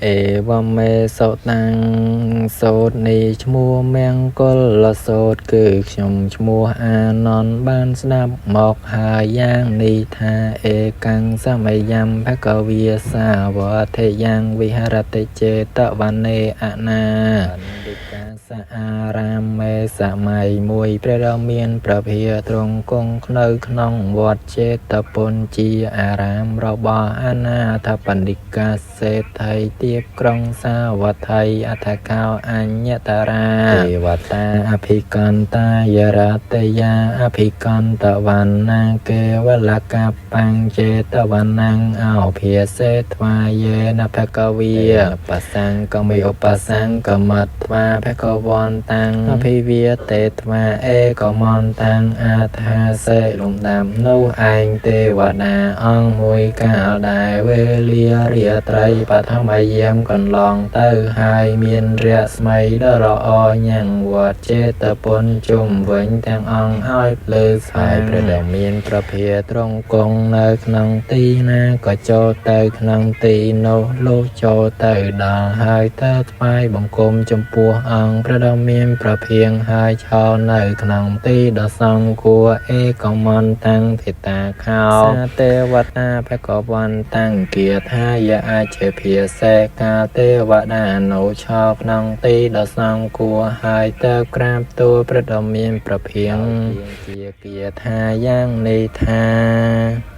អេវមេសុតាំងសូត្រនេះឈ្មោះមង្គលសូត្រគឺខ្ញុំឈ្មោះអានន្ទបានស្ដាប់មកហើយយ៉ាងនេះថា ឯកੰសមយំភគវាសាវធយ៉ាងវិហរតិចេតវនេអនាបណ្ឌិកាសអារាមេសម័យមួយព្រះដ៏មានព្រះភិទ្រង់គង់នៅក្នុងវត្តចេតពុនជាអារាមរបស់អនាថបណ្ឌិកាសេដ្ឋីទៀបក្រុងសាវត្ថីអដ្ឋកោអញ្ញតរាទេវតាអភិកន្តាយរតយាអភិកន្តវណ្ណាគេវលកបញ្ចេតវណ្ណងអោភាសេថ្វាយេនភគវីបសង្កមិឧបសង្កមត្វាភគវន្តាំងអភិវាទេថ្វាអេកមន្តាំងអាថាសេលំដាប់នោះឯងទេវតាអង្គមួយកាលដែលវេលារាត្រីបឋមយាមកន្លងទៅហើយមានរស្មីដ៏ល្អញ៉ាំងវត្តចេតពុនជុំវិញទាំងអង្គឲ្យភ្លឺស្វាយព្រះដ៏មានព្រះភិទ្រង់គង់នៅក្នុងទីណាក៏ចូលទៅក្នុងទីនោះលុះចូលទៅដល់ហើយទៅថ្វាយបង្គំចំពោះអង្គព្រះដ៏មានព្រះភិយហើយឈរនៅក្នុងទីដ៏សមគួរអេកមន្តាំងធិតាខោសាទេវតាភគវន្តាំងគាថាយអាចភាសេកាទេវតានុឈរក្នុងទីដ៏សមគួរហើយទៅក្រាបទូលព្រះដ៏មានព្រះភិយជាគាថាយ៉ាងនេះថា